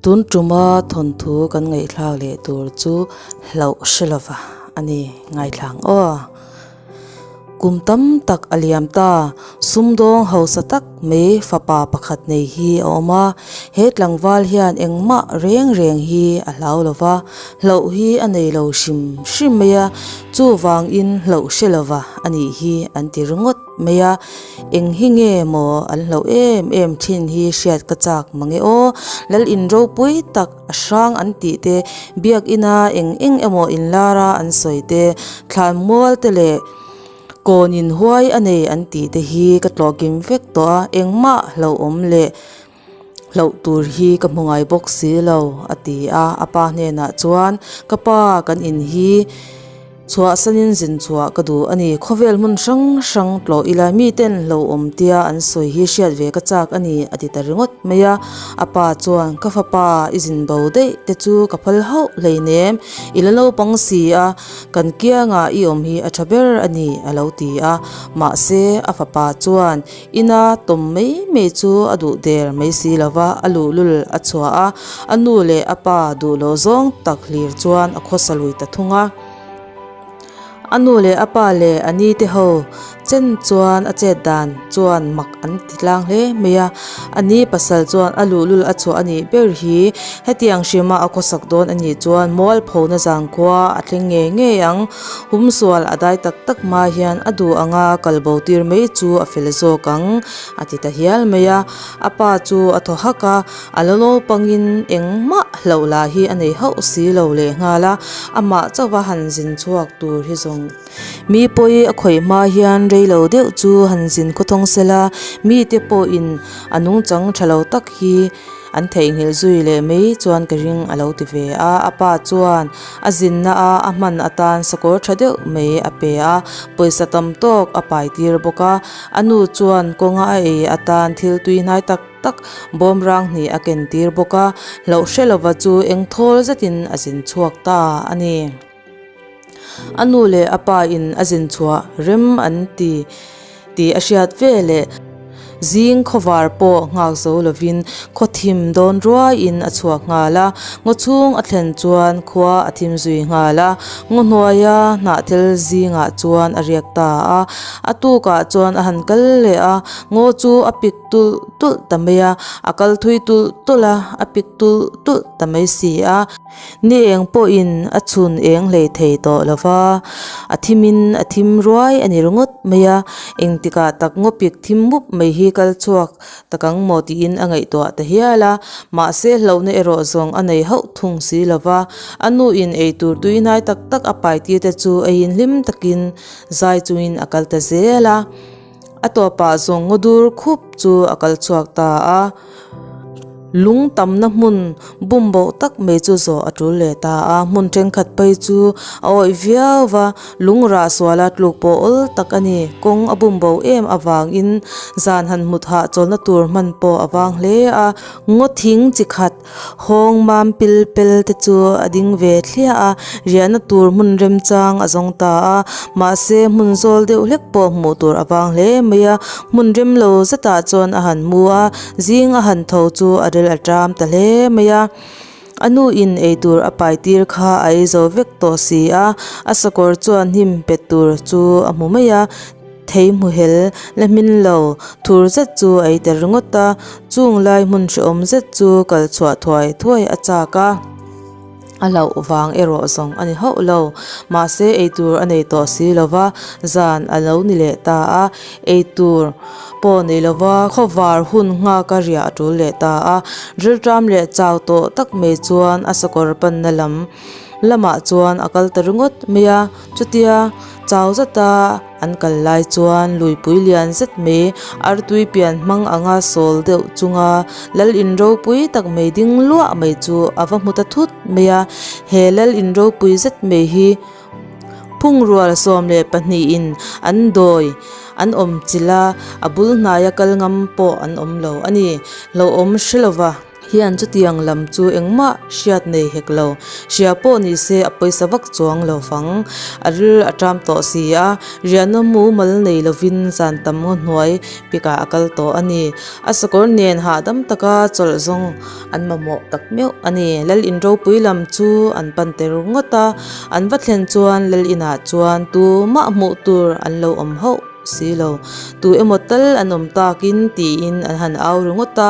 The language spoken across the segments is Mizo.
Tun tuma thawnthu kan ngaihthlak leh tur chu hlauh hre lova a ni ngaithlang aw. Kum tam tak a liam ta, sumdawng hausa tak mai fapa pakhat nei hi a awm a, he tlangval hian engmah reng reng hi a hlau lova, hlauh hi a nei lo hrim hrim mai a, chuvangin hlauh hre lova a nih hi an ti ringawt mai a. Eng hi nge maw an hlauh em em thin hi hriat ka chak mange aw. Lal in ropui tak a hrang an tih te, biak ina eng eng emaw inlar a an sawi te, thlan mual te leh kawn in huai a nei an tih te hi ka tlawh kim vek tawh a, engmah hlauhawm leh hlauh tur hi ka hmu ngai bawk si lo a ti a, a pa hnenah chuan ka pa kan in hi chhuahsanin zin chhuah ka duh a ni, khawvel hmun hrang hrang tlawh ila miten hlauhawm tia an sawi hi hriat ve ka chak a ni a ti ta ringawt mai a, a pa chuan ka fapa i zin bo daih te chu ka phal hauh hleinem i la naupang si a kan kiangah i awm hi a tha ber a ni a lo ti a, mahse a fapa chuan Ina tawm mai mai chu a duh der mai si lo va, a luhlul a chhuah a, a nu leh a pa duh loh zawng tak hlir chuan a khawsa lui ta thung a. A nu leh a pa leh a ni te ho chen chuan a chet dan chuan mak an ti tlang hle mai a, a ni pasal chuan a luhlul a chhuah a nih ber hi hetiang hrima a khawsak dawn a nih chuan mualphona zangkhua a thleng ngei ngei ang. Humsual a dai tak tak hma hian a duh anga kal bo tir mai chu a fel zawk ang a ti ta hial mai a. A pa chu a thaw hak a, a la naupangin engmah hlauh lah hi a nei hauh si lo lehnghal a, amah chauha han zin chhuak tur hi zawng. Mi pawi a khawih hma hian rei lo deuh chu han zin khawthawng sela, mite pawhin a nungchang tha lo tak hi An theihnghilh zui leh mai chuan ka ring a lo ti ve a, a pa chuan a zinna a a hman atan sakawr tha deuh mai a pe a, pawisa tam tawk a pai tir bawk a, a nu chuan kawnga a ei atan thil tui hnai tak tak bawm rang hnih a ken tir bawk a, hlauh hre lova chu eng thawl zetin a zin chhuak ta a ni. A nu leh a pa in a zin chhuah rem an ti tih a hriat ve leh zing khawvar pawh nghak zo lovin khaw thim dawn ruaiin a chhuak nghal a, ngaw chhung a thlen chuan khua a thim zui nghal a, ngaw hnuaia hnahthel zingah chuan a riak ta a, a tukah chuan a han kal leh a, ngaw chu a pik tulh tulh ta mai a, a kal thui tulh tulh a, a pik tulh tulh ta mai si a. Ni eng pawhin a chhun eng hlei thei tawh lo va, a thimin a thim ruai a ni ringawt mai a, engtikah tak ngawpik thim mup mai hi kal chhuak tak ang maw tiin a ngaihtuah ta hial a, mahse hlauhna erawh zawng a nei hauh thung si lo va, a nuin eitur tui hnai tak tak a pai tir te chu eiin hlim takin zai chungin a kal ta zel a, a tawpah zawng ngaw dur khup chu a kal chhuak ta a. Lung tamna hmun bum boh tak mai chu zawh a tul leh ta a, hmun thenkhat phei chu a awih viau va, lung rah suala tluk pawh awl tak a ni. Kawng a bum bo em avangin zan han hmut hahchawlhna tur hman pawh a vang hle a, ngaw thing chi khat hawng mam pil pel te chu a ding ve thliah a, riahna tur hmun remchang a zawng ta a, mahse hmun zawl deuh hlek pawh hmuh tur a vang hle mai a, hmun rem lo zetah chuan a han hmu a. Zing a han tho chu a rel a ṭam ta hle mai a, a nu in eitur a pai tir kha a ei zo vek tawh si a, a sakawr chuan hnim pe tur chu a hmu mai a, thei hmuhel la hmin lo thur zet chu a ei ta ringawt a, chung lai hmun hrehawm zet chu kal chhuah thuai thuai a chak a. A hlauh vang erawh zawng a ni hauh lo. Mahse eitur a nei tawh si lo va, zan a lo ni leh ta a. Eitur pawh nei lo va, khawvar hun nghak a riah a tul leh ta a. Rilṭam leh chau tawh tak mai chuan a sakawr panna lam lamah chuan a kal ta ringawt mai a. Chutia chau zata An kal lai chuan luipui lian zet mai artui pian hmang anga sawl deuh chunga lal in ropui tak mai ding luah mai chu a va hmu ta thut mai a, he lal in ropui zet mai hi phungrual 12 in an dawi an awm chilh a, a bul hnaia kal ngam pawh an awm lo a ni, hlauhawm hre lova. Hian chutiang lam chu engmah hriat nei hek lo. Hria pawh ni se a pawisa vak chuang lo vang. A ril a ṭam tawh si a, riahna mumal nei lovin zan tam ngaw hnuai pikah a kal tawh a ni. A sakawr nen hahdam taka chawlh zawng an mamawh tak meuh a ni. Lal in ropui lam chu an pan ter ngawt a, an va thlen chuan lal inah chuan tumah hmuh tur an lo awm hauh si lo. Tu emaw tal an awm takin tiin an han au ringawt a.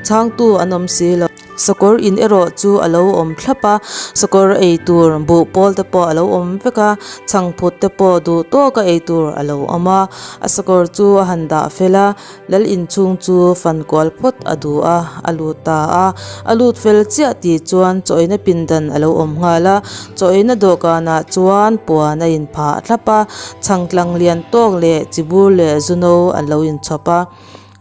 Chhangtu an awm si lo. Sakawr in erawh chu a lo awm thlap a, sakawr ei tur buh pawl te pawh a lo awm vek a, chhangphut te pawh duh tawka ei tur a lo awm a. A sakawr chu a han dah fel a, lal inchhung chu fan kual phawt a duh a, a lut ta a. A lut fel chiah tih chuan chaw eina pindan a lo awm nghal a, chaw eina dawhkanah chuan puan a inphah thlap a, chhangtlang lian tawk leh chibur leh zuno a lo inchhawp a.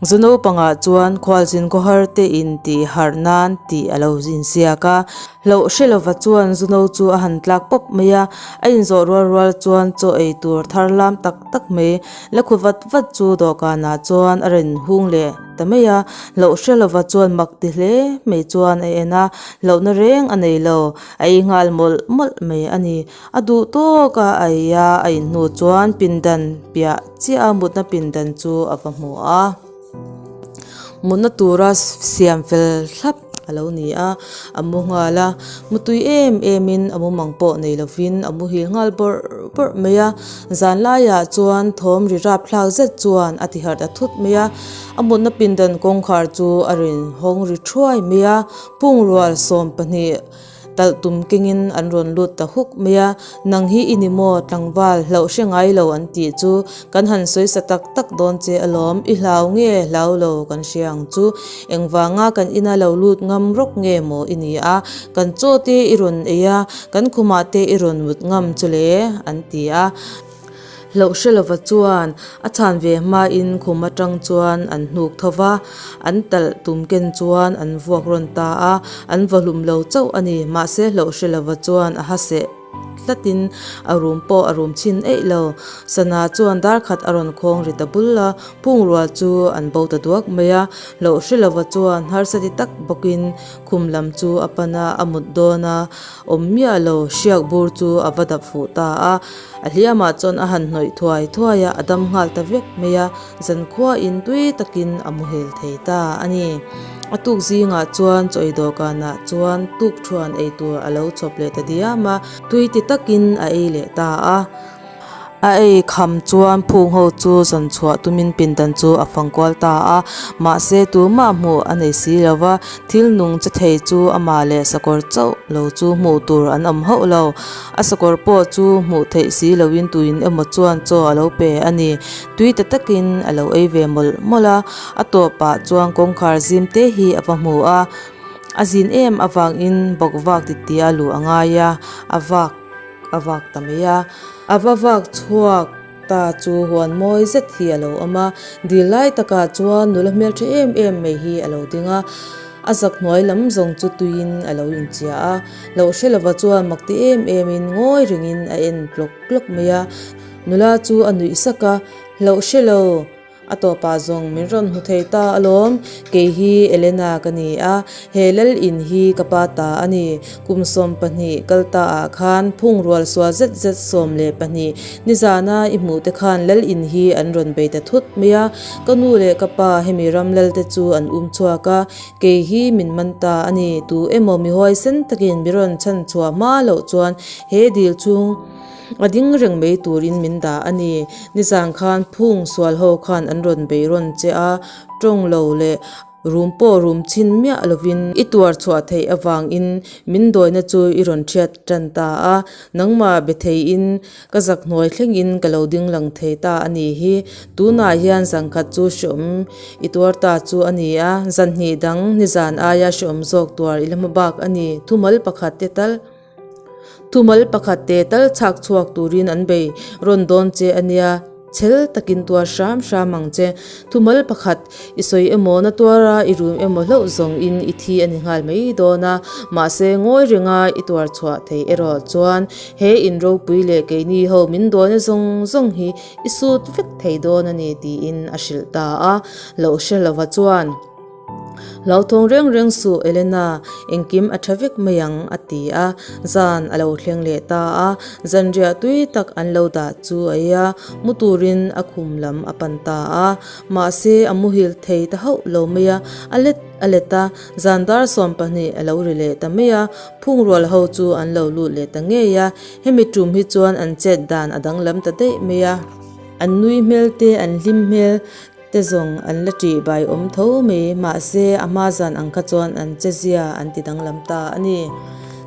Zu naupangah chuan khualzin khawhar te in tih harh nan tih a lo insiak a. Hlauh hre lova chuan zu no chu a han tlak pawp mai a, a inzawh rual rual chuan chaw ei tur thar lam tak tak mai la khu vat vat chu dawhkanah chuan a rawn hung leh ta mai a. Hlauh hre lova chuan mak ti hle mai chuan a en a, hlauhna reng a nei lo, a ei nghal mawlh mawlh mai a ni. A duh tawk a a ei a, a in hnu chuan pindan piah chiah a mutna pindan chu a va hmu a. Mutna tura siam fel thlap a lo ni a, a mu nghal a. Mutui em em in a mumang pawh nei lovin a muhil nghal bawrh bawrh mai a. Zan laiah chuan thawm ri rap thlak zet chuan a ti harh ta thut mai a. A mutna pindan kawngkhar chu a rin hawng ri thuai mai a, pungrual 12 Talh tum kengin an rawn lut ta huk mai a, Nang hi i ni maw tlangval hlauh hre ngai lo an tih chu kan han sawi sa tak tak dawn che alawm, i hlau nge hlau lo kan hria ang chu, engvanga kan ina lo lut ngam rawk nge maw i ni a, kan chaw te i rawn ei a, kan khumah te i rawn mut ngam chu le an ti a. Hlauh hre lova chuan a chhan ve hmain khum atang chuan an hnuk tho va, an talh tum ken chuan an vuak rawn ta a, an va hlum lo chauh a ni. Mahse hlauh hre lova chuan a ha seh tlatin a rum pawh a rum chhin eih lo. Sana chuan dar khat a rawn khawng ri ta bul a, phungrual chu an bo ta duak mai a. Hlauh hre lova chuan harsa ti tak bawkin khum lam chu a pan a, a mut dawn a, awm miah lo hriak bur chu a va dap fuh ta a. A hliamah chuan a han hnawih thuai thuai a, a dam nghal ta vek mai a, zankhuain tui takin a muhil thei ta a ni. A tuk zingah chuan chaw ei dawhkanah chuan tukthuan ei tur a lo chhawp leh ta diam a, tui ti takin a ei leh ta a. A ei kham chuan phung ho chu zawn chhuah tumin pindan chu a fang kual ta a, mahse tumah hmuh a nei si lo va, thil nung che thei chu amah leh sakawr chauh lo chu hmuh tur an awm hauh lo. A sakawr pawh chu hmuh theih si loin tuin emaw chuan chaw a lo pe a ni. Tui ta takin a lo ei ve mawlh mawlh a, a tawpah chuan kawngkhar zim te hi a va hmu a. A zin em avangin bawk vak titi a luh a ngai a, a vak a vak ta mai a. A va vak chhuak ta chu huan mawi zet hi a lo awm a, dil lai takah chuan nula hmeltha em em mai hi a lo ding a. A zak hnuai lam zawng chu tuiin a lo inchiah a, loh hre lova chuan mak ti em emin ngawi rengin a en tlawk tlawk mai a. Nula chu a nuih sak a, Hlauh hre lo, a tawpah zawng min rawn hmu thei ta alawm, kei hi Elena ka ni a, he lal in hi ka pa ta a ni. Kum 12 kal ta ah khan phung rual sual zet zet 12 nizana i hmuh te khan lal in hi an rawn bei ta thut mai a, ka nu leh ka pa hemi ram lal te chu an um chhuak a, kei hi min man ta a ni, tu emaw mi huaisen takin mi rawn chhan chhuah hma loh chuan he dil chhung a ding reng mai turin min dah a ni. Nizan khan phung sual ho khan an rawn bei rawn che a, tawng lo leh Rum pawh rum chhin miah lovin i tuar chhuah theih avangin min dawina chu i rawn hriat tan ta a, nangmah be theiin ka zak hnuai thlengin ka lo ding lang thei ta a nih hi. Tunah hian zan khat chu hreawm i tuar ta chu a ni a, zan hnih dang nizan aia hreawm zawk tuar i la hma bak a ni. Thumal pakhat te tal. Thumal pakhat te tal chhak chhuak turin an bei rawn dawn che a nia, chhel takin tuar hram hram ang che. Thumal pakhat i sawi emaw na tuara i rum emaw hlauh zawng in i thi a ni nghal mai dawn a, mahse ngawi renga i tuar chhuah thei erawh chuan he in ropui leh keini ho min dawna zawng zawng hi i sut vek thei dawn a ni tiin a hrilh ta a, loh hre lova chuan. Hlauthawng reng reng suh Elena, engkim a tha vek mai ang a ti a, zan a lo thleng leh ta a, zanriah tui tak an lo dah chu a ei a, mu turin a khum lam a pan ta a, mahse a muhil thei ta hauh lo mai a, a let a let a, zan dar 12 a lo ri leh ta mai a, phungrual ho chu an lo lut leh ta ngei a, hemi tum hi chuan an chet dan a danglam ta daih mai a. An nui hmel te, an hlim hmel te zawng an la ṭih bai awm tho mai, mahse a hma zan ang kha chuan an che zia an ti danglam ta a ni.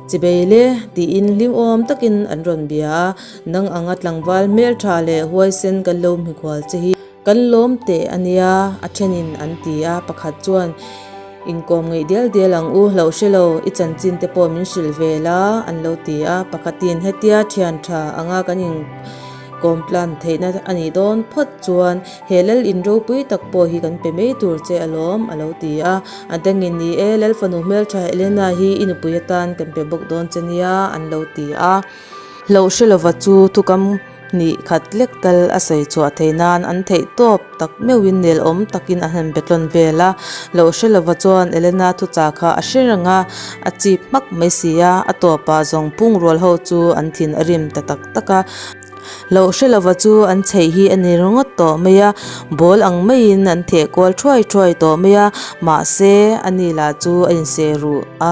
Chibei le, tiin hlimawm takin an rawn bia a, nang anga tlangval hmelṭha leh huaisen kan lo hmikhual che hi kan lawm teh a nia, a ṭhenin an ti a, pakhat chuan Inkawm ngeih dial dial ang u, hlauh hre lo, i chanchin te pawh min hrilh ve la, an lo ti a, pakhatin hetia ṭhian ṭha anga kan in Kawm tlan theihna a nih dawn phawt chuan he lal in ropui tak pawh hi kan pe mai tur che alawm a lo ti a. A dangin ni e, lal fanu hmeltha Elena hi i nupui atan kan pe bawk dawn che nia an lo ti a. Hlauh hre lova chu thukam hnih khat lek tal a sawi chhuah theih nan an theih tawp tak meuhin nelawm takin a han be tlawn vel a. Hlauh hre lova chuan Elena thuchah kha a hre reng a, a chip hmak mai si a, a tawpah zawng pung rual ho chu an thin a rim ta tak tak a. Loh hre lova chu an chheih hi a ni ringawt tawh mai a, ball ang maiin an theh kual thuai thuai tawh mai a, mahse a ni lah chu a inseh ruh a,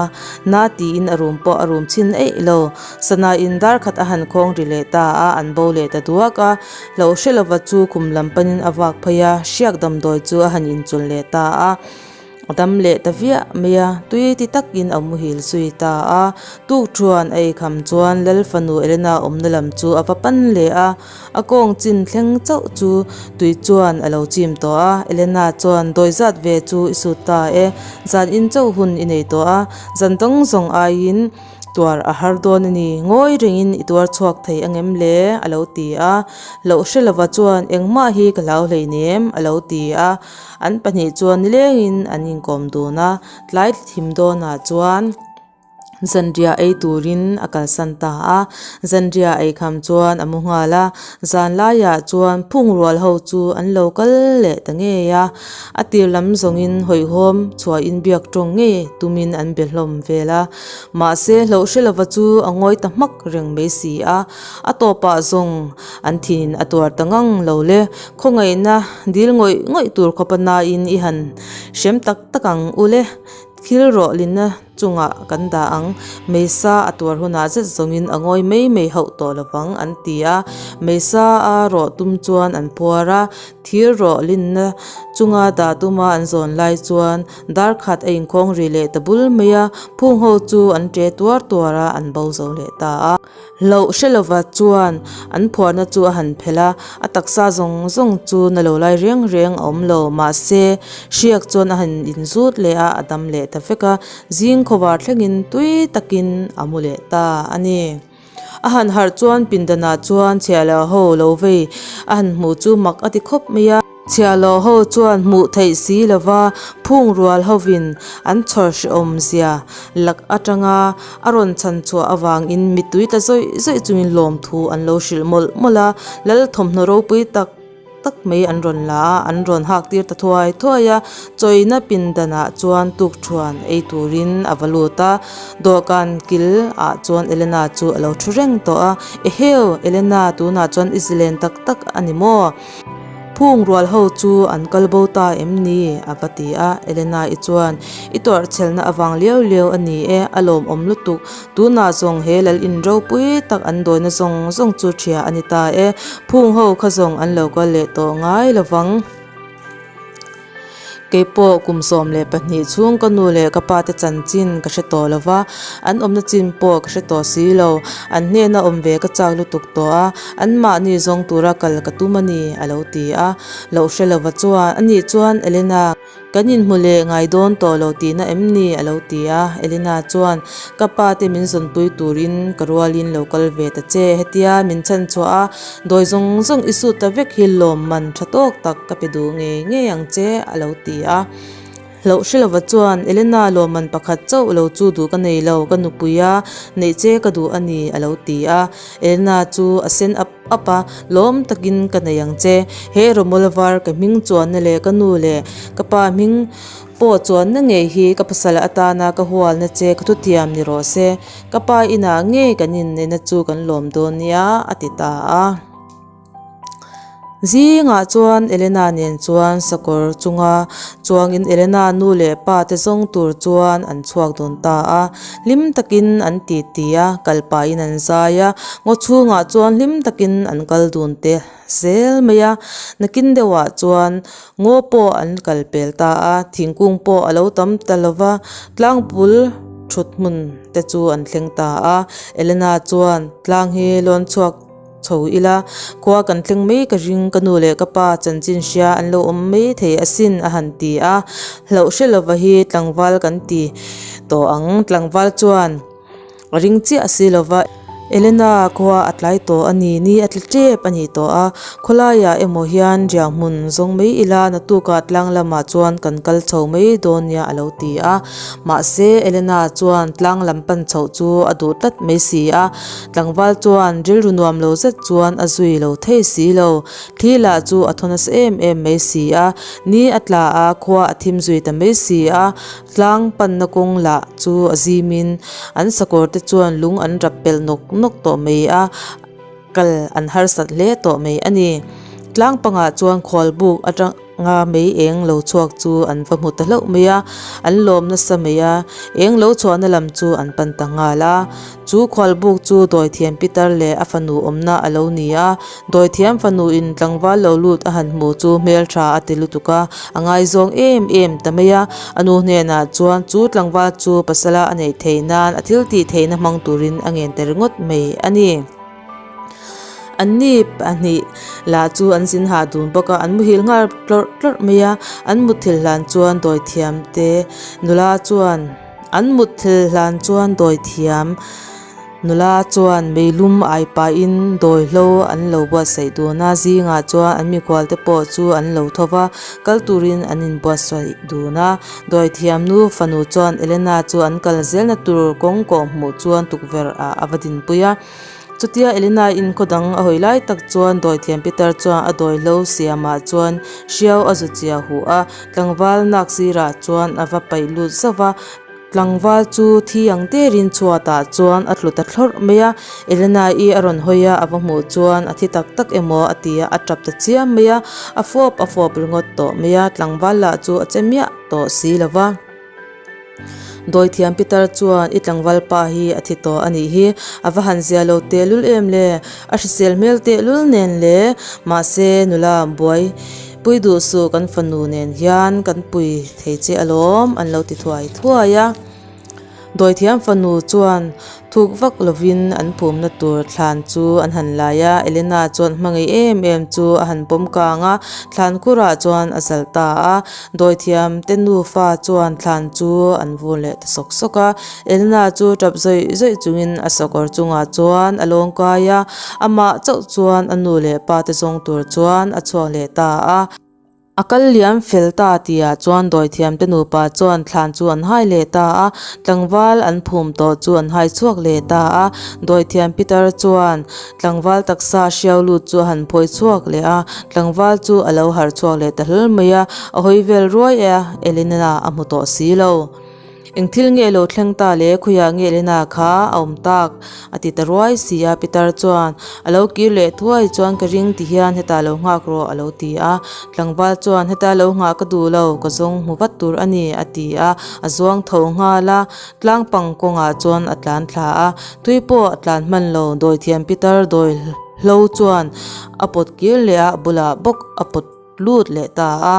na tiin a rum pawh a rum chhin eih lo. Sana in dar khat a han khawng ri leh ta a, an bo leh ta duak a. Loh hre lova chu khum lam panin a vak phei a, hriak damdawi chu a han inchul leh ta a. A dam leh ta viah mai a, tui ti takin a muhil zui ta a. Tukṭhuan a eikham chuan Lal fanu Elena awmna lam chu a va pan leh a, a kawng chin thleng chauh chu tui chuan a lo chim tawh a. Elena chuan dawi zat ve chu i sut ta e, zan in chauh hun i nei tawh a, zan dang zawng aiin tuar a har dawn a ni, ngawi rengin i tuar chhuak thei angem le? a lo ti a. Loh hre lova chuan engmah hi ka hlau hleinem a lo ti a. An pahnih chuan nilengin an inkawm dun a, tlai thim dawnah chuan zanriah ei turin a kalsan ta a. Zanriah ei kham chuan a mu nghal a, zan laiah chuan phung rual ho chu an lo kal leh ta ngei a. A tir lam zawngin hawihhawm chhuahin biak tawng ngei tumin an be hlawm vel a, mahse hlauh hre lova chu a ngawi ta hmak reng mai si a. A tawpah zawng an thinin a tuar ta ngang lo le. Khawngaihna dil ngawih ngawih tur khawpa nain i han hrem tak tak ang u le. Thil rawh linna chungah kan dah ang. Meisa a tuar hunah zet zawngin a ngawi mai mai hauh tawh lovang an ti a. Meisa a rawh tum chuan an phuar a, thil rawh linna chunga dah tuma an zawn lai chuan dar khat a inkhawng ri leh ta bul mai a. Phung ho chu an ṭe tuar tuar a, an bo zo leh ta a. Hlauh hre lova chuan an phuarna chu a han phelh a, a taksa zawng zawng chu na lo lai reng reng a awm lo. Mahse, hriak chuan a han inzut leh a, a dam leh ta vek a, zing khawvar thlengin tui takin a mu leh ta a ni. A han harh chuan pindanah chuan chhiahloh ho lo vei a han hmuh chu mak a ti khawp mai a. Chhiahloh ho chuan hmuh theih si lova phung rual hovin an chhawr hrehawm zia lak atanga a rawn chhan chhuah avangin mittui tla zawih zawih chungin lawmthu an lo hrilh mawlh mawlh a, lal thawmhnaw ropui tak tak mai an rawn la a, an rawn hak tir ta thuai thuai a, chawina pindanah chuan tukthuan ei turin a va lut a, dawhkan kil ah chuan Elena chu a lo thu reng tawh a, Eheu! Elena tunah chuan i zilen tak tak a ni maw? Phung rual ho chu an kal bo ta em ni? a va ti a. Elena-i chuan, I tuarhchhelna avang liau liau a ni e, a lawmawm lutuk. Tunah zawng he lal in ropui tak an dawina zawng zawng chu ṭhia a ni ta e. Phung ho kha zawng an lo kal leh tawh ngai lo vang. Kei pawh kum 12 chhung ka nu leh ka pa te chanchin ka hre tawh lo va, an awmna chin pawh ka hre tawh si lo. An hnena awm ve ka chak lutuk tawh a, anmahni zawng tura kal ka tum a ni, a lo ti a. Loh hre lova chuan, Anih chuan Elena, kan inhmu leh ngai dawn tawh lo tihna em ni? a lo ti a. Elena chuan, Ka pa te min zawnpui turin ka rualin lo kal ve ta che, hetia min chhanchhuah a, Dawi zawng zawng i sut ta vek hi lawmman tha tawk tak ka pe duh ngei ngei ang che, a lo ti a. Hlauh hre lova chuan, Elena lawmman pakhat chauh lo chu duh ka nei lo, ka nupui a neih che ka duh a ni, a lo ti a. Elena chu a sen ap ap a, Lawm takin ka nei ang che, he rawmawl var ka hming chuanna leh ka nu leh ka pa hming. pawh chuanna ngei hi ka pasal atana ka hualna che ka thutiam ni rawh se, ka pa inah ngei kan inneihna chu kan lawm dawn nia, a ti ta a. Zingah chuan Elena nen chuan sakawr chunga chuangin Elena nu leh pa te zawng tur chuan an chhuak dawn ta a. Hlim takin an titi a, kal pahin an zai a, ngaw chhungah chuan hlim takin an kal dun te zel mai a. Nakin deuhah chuan ngaw pawh an kal pel ta a, thingkung pawh a lo tam ta lo va, tlangpul thut hmun te chu an thleng ta a. Elena chuan tlang hi lawn chhuak. Chho ila, khua kan thleng mai ka ring, ka nu leh ka pa chanchin hria an lo awm mai thei asin a han ti a, hlauh hre lova hi tlangval kan ti tawh ang, tlangval chuan a ring chiah si lova, Elena khua a tlai tawh a ni, ni a tla tep a ni tawh a, khawlaiah emaw hian riah hmun zawng mai ila naktukah tlang lamah chuan kan kal chho mai dawn nia a lo ti a, mahse Elena chuan tlang lam pan chhoh chu a duh tlat mai si a. Tlangval chuan rilru nuam lo zet chuan a zui lo thei si lo. Thli lah chu a thaw nasa em em mai si a, ni a tla a, khua a thim zui ta mai si a, tlang panna kawng lah chu a zimin an sakawr te chuan lung an rap pelh nawk nawk tawh mai a, kal an harsat hle tawh mai a ni. Tlang pangah chuan khualbuk atang. Nga mei eng lo chhuak chu an va hmu ta hlauh mai a, an lawm nasa mai a, eng lo chhuahna lam chu an pan ta nghal a. Chu khualbuk chu Dawithiam Pitar leh a fanu awmna a lo ni a, Dawithiam fanu in tlangval lo lut a han hmu chu hmeltha a ti lutuk a, a ngaizawng em em ta mai a, a nu hnenah chuan chu tlangval chu pasala a neih theih nan a thil tih theihna hmang turin a ngen ta ringawt mai a ni. Anni pahnih lah chu an zin hah dun bawk a, an muhil nghal tlawrh tlawrh mai a, an mutthil hlan chuan dawithiam te nula chuan an mutthil hlan chuan dawithiam nula chuan meilum ai pahin dawihlo an lo buatsaih dun a, zingah chuan an mikhual te pawh chu an lo tho va, kal turin an inbuatsaih dun a, dawithiam nu fanu chuan Elena chu an kal zelna tur kawng kawh hmuh chuan tukverh ah a va dinpui a. Chutia Elena in khaw dang a hawi lai tak chuan dawithiam Peter chuan a dawihlo siamah chuan hriau a zu chia huh a, tlangval nak sirah chuan a va paih lut zauh va, tlangval chu thi ang derin chhuatah chuan a tlu ta thlawrh mai a, Elena i a rawn hawi a, a va hmuh chuan a thi tak tak emaw a ti a, a tap ta chiam mai a, a fawp a fawp ringawt tawh mai a, tlangval lah chu a che miah tawh si lo va. Dawithiam Pitar chuan i tlangval pa hi a thi tawh a nih hi, a va han zia lo tehlul em le, a hrisel hmel tehlul nen le, mahse nula buai pui duh suh kan fanu nen hian kan pui thei che alawm an lo ti thuai thuai a. Dawithiam fanu chuan Thuk vak lovin an phumna tur thlan chu an han lai a, Elena chuan hmangaih em em chu a han pawm kang a, thlan khurah chuan a zalh ta a. Dawithiam te nufa chuan thlan chu an vur leh ta sawk sawk a, Elena chu tap zawih zawih chungin a sakawr chungah chuan a lawng kai a, amah chauh chuan a nu leh pa te zawng tur chuan a chhuak leh ta a. A kal liam fel ta tihah chuan dawithiamte nupa chuan thlan chu an hai leh ta a, tlangval an phum tawh chu an hai chhuak leh ta a. Dawithiam Peter chuan tlangval taksa hriau lut chu a han phawi chhuak leh a, tlangval chu a lo harh chhuak leh ta hlawl mai a, a hawi vel ruai e a, Elena a hmu tawh si lo. Eng thil nge lo thleng ta le, khawiah nge Elena kha a awm tak? a ti ta ruai si a, Peter chuan a lo kir leh thuai chuan ka ring ti hian hetah lo nghak rawh a lo ti a, tlangval chuan heta lo nghah ka duh lo, ka zawng hmu vat tur a ni a ti a, a zuang tho nghal a, tlang pang kawngah chuan a tlan thla a, tui pawh a tlan hman lo, dawithiam Peter dawi hlo chuan a pawt kir leh a, a bulah bawk a pawt lut leh ta a.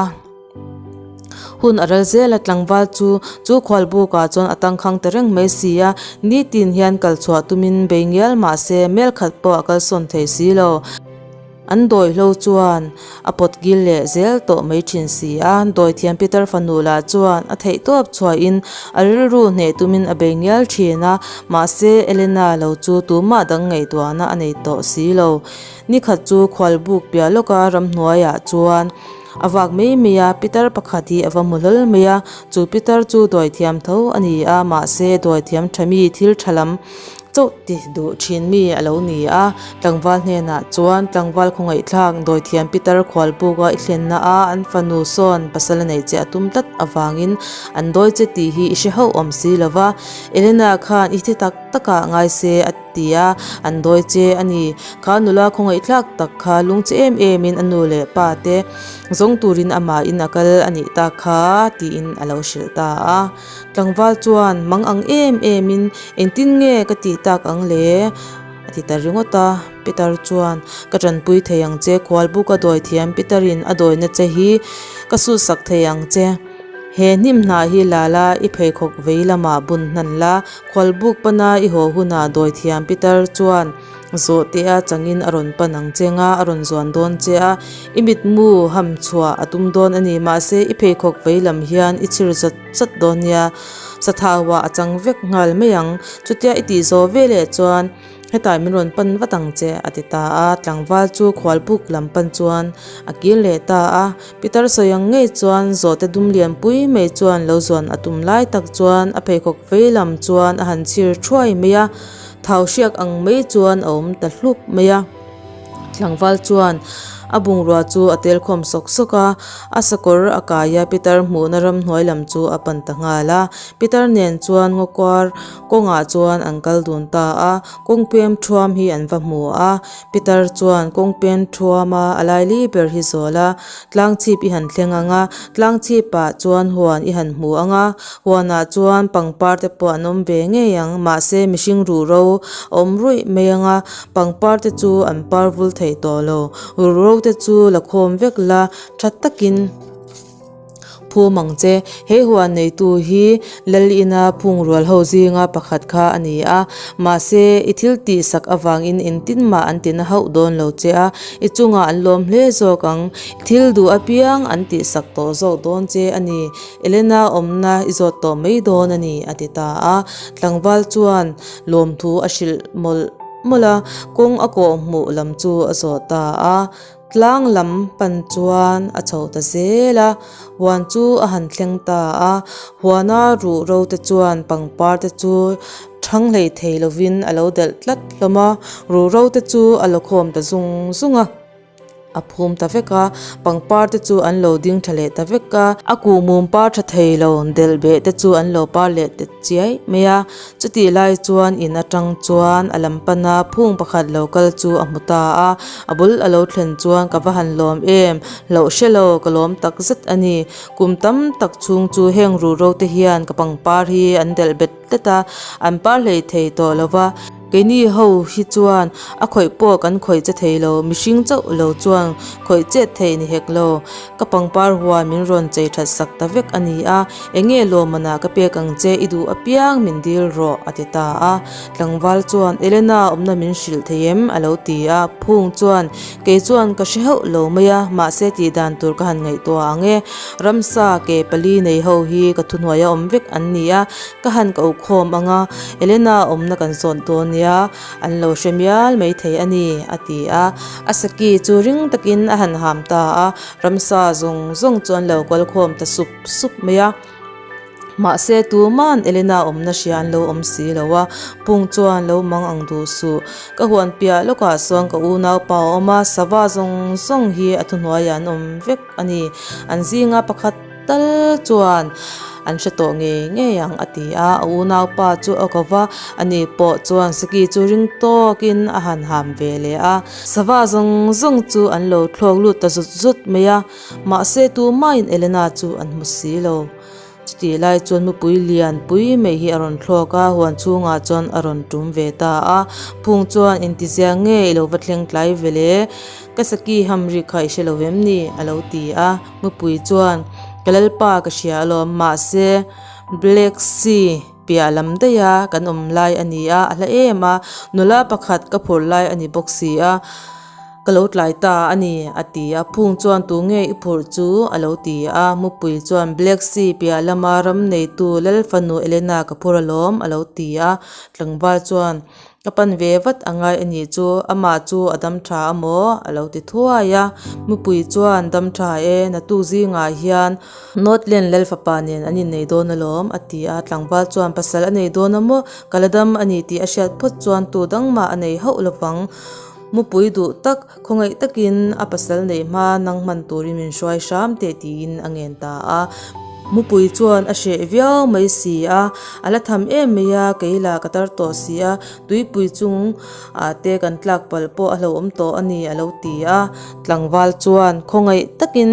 Hun a ral zel a, tlangval chu chu khualbukah chuan a tangkhang ta reng mai si a, nitin hian kal chhuah tumin bei ngial mah se mel khat pawh a kalsawn thei si lo. An dawihlo chuan a pawt kil leh zel tawh mai thin si a, dawithiam Peter fanu lah chuan a theihtawp chhuahin a rilru hneh tumin a bei ngial thin a, mahse Elena lo chu tumah dang ngaihtuahna a nei tawh si lo. Nikhat chu khualbuk piah lawka ramhnuaiah chuan A vak mai mai a, pitar pakhat hi a va hmu hlawl mai a, chu pitar chu dawithiam tho a ni a, mahse dawithiam tha mi thil tha lam Chauh ti duh thin mi a lo ni a, tlangval hnenah chuan tlangval khawngaihthlak dawithiam Peter khualbuka i thlenna a an fanu sawn pasal a neih che a tum tlat avangin an dawi che tih hi i hre hauh awm si lo va, Elena khan i thi tak takah ngai se a ti a, an dawi che a ni. Kha nula khawngaihthlak tak kha lungchhe em emin a nu leh pa te zawng turin amahin a kal a nih tak kha tiin a lo hrilh ta a. Tlangval chuan mang ang em emin engtin nge ka tih tak ang le? a ti ta ringawt a. Peter chuan ka tanpui thei ang che, khualbuka dawi thiam Peterin a dawina che hi ka sutsak thei ang che. He hnim hnah hi la la, i pheikhawk vei lamah bun hnan la, khualbuk pana i haw hunah dawi thiam Peter chuan Zawhtea changin a rawn pan ang che nga, a rawn zuan dawn che a, i mitmu ham chhuah a tum dawn a ni. Mahse, i pheikhawk vei lam hian i chhir zat zat dawn nia, sathauah a chang vek nghal mai ang. Chutia i tih zawh ve leh chuan hetah min rawn pan vat ang che, a ti ta a. Tlangval chu khualbuk lam pan chuan a kir leh ta a. Pitar sawi ang ngei chuan zawhte dum lianpui mai chuan lo zuan a tum lai tak chuan a pheikhawk vei lam chuan a han chhir thuai mai a. Thau hriak ang mai chuan a awm ta hlup mai a, tlangval chuan a bungrua chu a tel khawm sawk sawk a, a sakawr a kai a Peter hmuhna ramhnuai lam chu a pan ta nghal a, Peter nen chuan ngawkuar kawngah chuan an kal dun ta a, kawngpem thuam hi an va hmu a, Peter chuan kawngpem thuama a laili ber hi zawl a, tlang chhip i han thleng ang a, tlang chhipah chuan huan i han hmu ang a, huanah chuan pangpar te pawh an awm ve ngei ang, mahse mihring ruhro a awm ruih mai ang a, pangpar te chu an par vul thei tawh lo, ruhro te chu la khawm vek la tha takin. Phum ang che, he huan neitu hi Lalina phungrual ho zinga pakhat kha a ni a, mahse i thil tihsak avangin engtin mah an tina hauh dawn lo che a, i chungah an lawm hle zawk ang, i thil duh apiang an tihsak tawh zawk dawn che a ni, Elena awmna i zawt tawh mai dawn a ni, a ti ta a. Tlangval chuan lawmthu a hrilh mawlh mawlh a, kawng a kawhhmuh lam chu a zawh ta a. Tlang lam pan chuan a chho ta zel a, huan chu a han thleng ta a, huana ruh ro te chuan pangpar te chu thang hlei thei lovin a lo delh tlat hlawm a, ruh ro te chu a la khawm ta zung zung a, a phum ta vek a, pangpar te chu an lo ding tha leh ta vek a, a kuhmum par tha thei lo delh beh te chu an lo par leh ta chiai mai a. Chutih lai chuan in atang chuan a lam pana phung pakhat lo kal chu a hmu ta a, a bul a lo thlen chuan ka va han lawm em, hlauh hre lo ka lawm tak zet a ni. Kum tam tak chhung chu heng ruhro te hian ka pangpar hi an delh bet tlat a, an par hlei thei tawh lo va. Keini ho hi chuan a khawih pawh kan khawih che thei lo, mihring chauh lo chuan khawih chet thei ni hek lo. Ka pangpar huan min rawn chei that sak ta vek a ni a, enge lawmmanah ka pek ang che i duh apiang min dil rawh a ti ta a. Tlangval chuan Elena awmna min hrilh thei em? a lo ti a, Phung chuan kei chuan ka hre hauh lo mai a, mahse tih dan tur ka han ngaihtuah ang e, ramsa ke pali nei ho hi ka thuhnuaia awm vek an ni a, Ka han koh khawm ang a, Elena awmna kan zawt dawn nia, an lo hre mial mai thei a ni, a ti a. A saki chu ring takin a han ham ta a, ramsa zawng zawng chu an lo kual khawm ta sup sup mai a. Mahse, tuman Elena awmna hria an lo awm si lo a, Pung chuan lo mang ang duh suh. Ka huan piah lawkah sawn ka unaupa a awm a, sava zawng zawng hi a thuhnuaiah an awm vek a ni. An zinga pakhat tal chuan an hre tawh ngei ngei ang a ti a, a unaupa chu a ko va, ani pawh chuan saki chu ring tawkin a han ham ve leh a, sava zawng zawng chu an lo thlawk lut ta zut zut mai a, mahse tumahin Elena chu an hmu si lo. Chutih lai chuan mupui lian pui mai hi a rawn thlawk a, huan chhungah chuan a rawn tum ve ta a, phung chuan intizia ngei i lo va thleng tlai ve le, ka saki ham ri kha i hre lo vem ni? a lo ti a. Mupui chuan, Ka lalpa ka hria alawm, mahse Black Sea piah lam daiha kan awm lai a ni a, a hla em a, nula pakhat ka phur lai a ni bawk si a. Ka lo tlai ta a ni, a ti a. Phung chuan tu nge i phurh chu? a lo ti a. Mupui chuan Black Sea piah lama ram neitu Lal fanu Elena ka phur alawm, a lo ti a. Tlangval chuan Ka pan ve vat a ngai a nih chu, amah chu a dam tha a maw? a lo ti thuai a. Mupui chuan Dam tha e, naktuk zingah hian Northland Lal fapa nen an innei dawn alawm, a ti a. Tlangval chuan Pasal a nei dawn a maw? Ka la dam a ni tih a hriat phawt chuan tu dang mah a nei hauh lovang. Mupui duh tak, khawngaih takin a pasal neih hma nang hman turin min hruai hram teh tiin a ngen ta a. Mupui chuan a hreh viau mai si a, a la tham em mai a, kei lah ka tar tawh si a, tuipui chung ah te kan tlak palh pawh a hlauhawm tawh a ni a lo ti a. Tlangval chuan khawngaih takin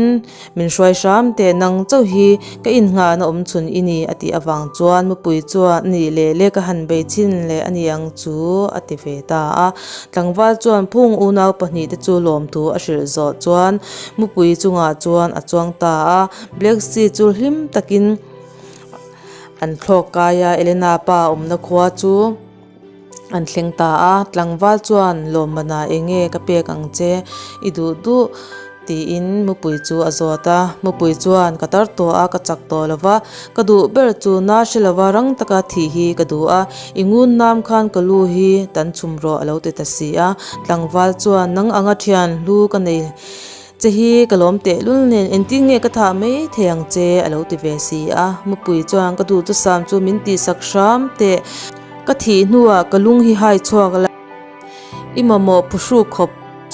Min hruai hram teh nang chauh hi ka innghahna awm chhun i ni a tih avang chuan mupui chuan a nih leh leh ka han bei chhin leh a ni ang chu a ti ve ta a. Tlangval chuan phung unau pahnihte chu lawmthu a hrilh zawh chuan mupui chungah chuan a chuang ta a. Black Sea chu hlim takin an thlawk kai a, Elena pa awmna khua chu. An thleng ta a, tlangval chuan lawmmanah eng nge ka pek ang che i duh duh tiin mupui chu a zawt a, mupui chuan ka tar tawh a ka chak tawh lo va, ka duh ber chu na hre lova rang taka thih hi ka duh a, i ngun nam khan ka lu hi tan chhum rawh a lo ti ta si a, tlangval chuan nang anga thian hlu ka nei Che hi ka lawm teh lul nen engtin nge ka thah mai thei ang che a lo ti ve si a, mupui chuan ka duh chusam chu min tihsak hram teh, ka thih hnuah ka lung hi hai chhuak la, i mamawh phuhruk khawp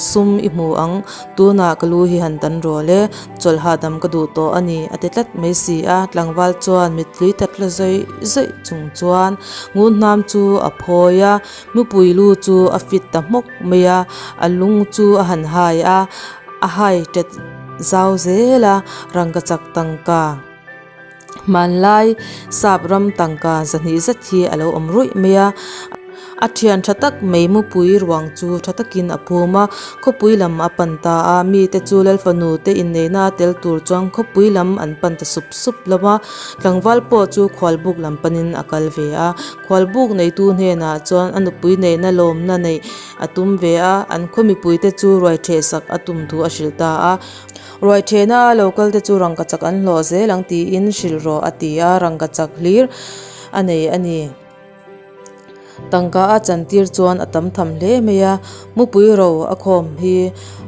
sum i hmu ang, tunah ka lu hi han tan rawh le, chawlh hahdam ka duh tawh a ni a ti tlat mai si a, tlangval chuan mittui ta tla zawih zawih chung chuan ngun hnam chu a phawi a. Mupui lu chu a fit ta hmawk mai a, a lung chu a han hai a, a hai tet zau zel a, rangkachak tangka hmanlai sap ram tangka zahnih zet hi a lo awm ruih mai a, a thian tha tak mai mupui ruang chu tha takin a phum a, khawpui lam a pan ta a, mite chu Lalfanu te inneihna tel tur chuan khawpui lam an pan ta sup sup lo a, tlangval pawh chu khualbuk lam panin a kal ve a. Khualbuk neitu hnenah chuan a nupui neihna lawmna neih a tum ve a, an khaw mipuite chu ruai ṭhehsak a tum thu a hrilh ta a. Ruai ṭhehna a lo kalte chu rangkachak an hlawh zel ang tiin hrilh rawh a ti a, rangkachak hlir a nei a ni. Tangka a chantir chuan a tam tham hle mai a, mupui ro a khawm hi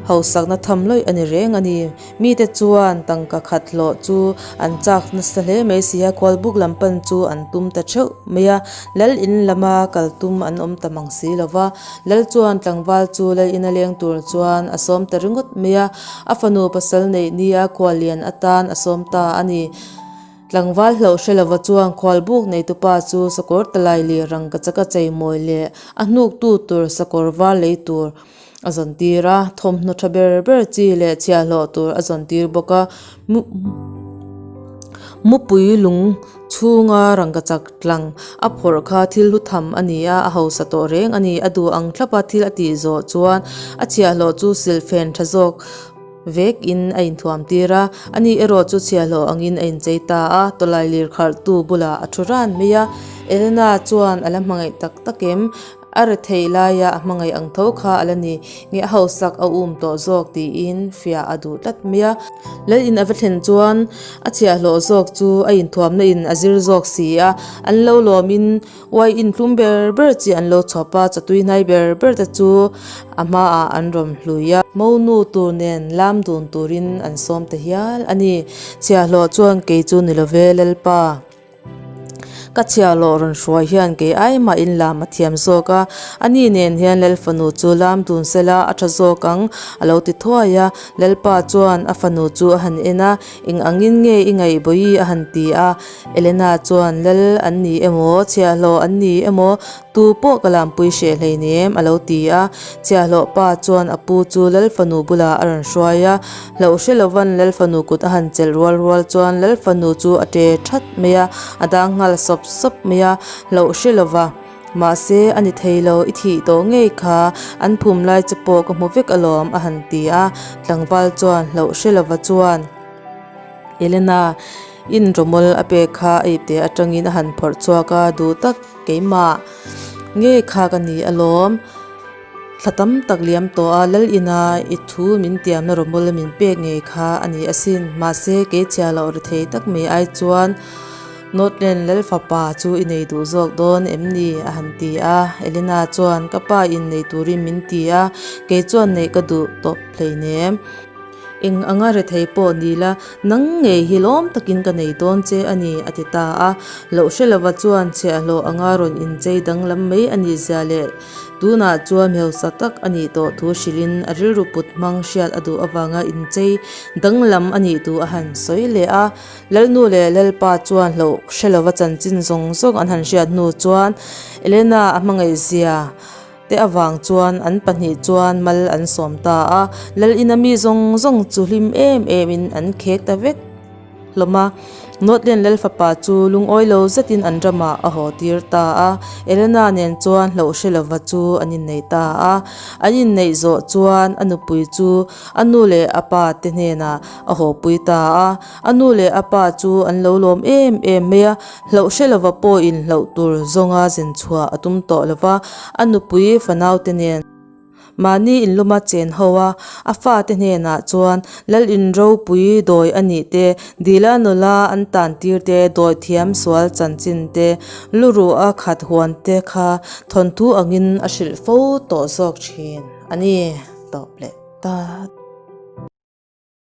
hausakna tham lawih a ni reng a ni. Mite chuan tangka khat hlawh chu an chak nasa hle mai si a, khualbuk lam pan chu an tum ta theuh mai a, lal in lama kal tum an awm ta mang si lo va. Lal chuan tlangval chu lal ina leng tur chuan a sawm ta ringawt mai a, a fanu pasal neih nia khuallian atan a sawm ta a ni. Tlangval hlauh hre lova chuan khualbuk neitupa chu sakawr talai leh rangkachaka cheimawi leh a hnuktu tur sakawr var lei tur a zawn tir a, thawmhnaw tha ber ber chi leh chhiahhlawh tur a zawn tir bawk a, mupui lung chhunga rangkachak tlang a phawrh kha thil hlu tham a ni a, a hausa tawh reng a ni, a duh ang thlapa thil a tih zawh chuan a chhiahhlawh chu silhfen tha zawk vek in a inthuam tir a, ani erawh chu chhiahhlawh angin a inchei ta a, tawlai lir kharhtu bulah a thu ran mai a, Elena chuan a la hmangaih tak tak em? A retheih laia a hmangaih ang tho kha a la ni, nge a hausak a um tawh zawk tiin fiah a duh tlat mai a. Lal in a va thlen chuan a chhiahhlawh zawk chu a inthuamna in a zir zawk si a, an lo lawmin uai inthlum ber ber chi an lo chhawp a, chatui hnai ber ber te chu a hmaah an rawn hlui a. Monu tur nen lam dun turin an sawm ta hial a ni. Chhiahhlawh chuan kei chu ni love Lalpa. Ka chhiahhlawh rawn hruai hian kei ai mahin lam a thiam zawk a, ani nen hian Lal fanu chu lam dun sela a tha zawk ang a lo ti thuai a. Lalpa chuan a fanu chu a han en a, Eng angin nge i ngaih bawi a han ti a. Elena chuan Lal an ni emaw, chhiahhlawh an ni emaw, Tu pawh ka lampui hreh hleinem a lo ti a. Chhiahhlawh pa chuan a pu chu Lal fanu bulah a rawn hruai a. Hlauh hre lovan Lal fanu kut a han chelh rual rual chuan Lal fanu chu a ṭe ṭhat mai a, a dang nghal sawp sawp mai a. Hlauh hre lova, Mahse, a ni thei lo, i thih tawh ngei kha, an phum lai che pawh ka hmu vek alawm a han ti a. Tlangval chuan hlauh hre lova chuan. Elena in rawmawl a pek kha a ipte atangin a han phawrh chhuak a, duh tak keimah ngei kha ka ni alawm. Thla tam tak liam tawh a, Lal ina i thu min tiamna rawmawla min pek ngei kha a ni asin. Mahse, kei chhia loh ri thei tak mai ai chuan Northland Lal fapa chu i nei duh zawk dawn em ni? a han ti a. Elena chuan, Ka pa in nei turin min ti a, kei chuan neih ka duh tawp hleinem. Eng anga rethei pawh ni la, nang ngei hi lawm takin ka nei dawn che a ni, a ti ta a. Loh hre lova chuan chhiahhlawh anga rawn inchei danglam mai a nih zia leh tunah chuan mi hausa tak a nih tawh thu hrilhin a rilru put hmang hriat a duh avanga inchei danglam a nih thu a han sawi leh a. Lalnu leh Lalpa chuan hlauh hre lova chanchin zawng zawng an han hriat hnu chuan Elena a hmangaih zia te avang chuan an pahnih chuan mal an sawm ta a, Lal ina mi zawng zawng chu hlim em em in an khek ta vek hlawm a. Northland Lal fapa chu lungawi lo zetin an ramah a haw tir ta a, Elena nen chuan hlauh hre lova chu an inneih ta a. An inneih zawh chuan a nupui chu a nu leh a pa te hnenah a haw pui ta a, a nu leh a pa chu an lo lawm em em mai a. Hlauh hre lova pawhin hlauh tur zawnga zen chhuah a tum tawh lova, a nupui fanaute nen mahni inluma chen ho a, a fate hnenah chuan Lal in ropui dawi a nih te, dila nula an tan tir te, dawi thiam sual chanchin te, luruh a khat huan te kha thawnthu angin a hrilh fo tawh zawk thin a ni. Tawp leh ta.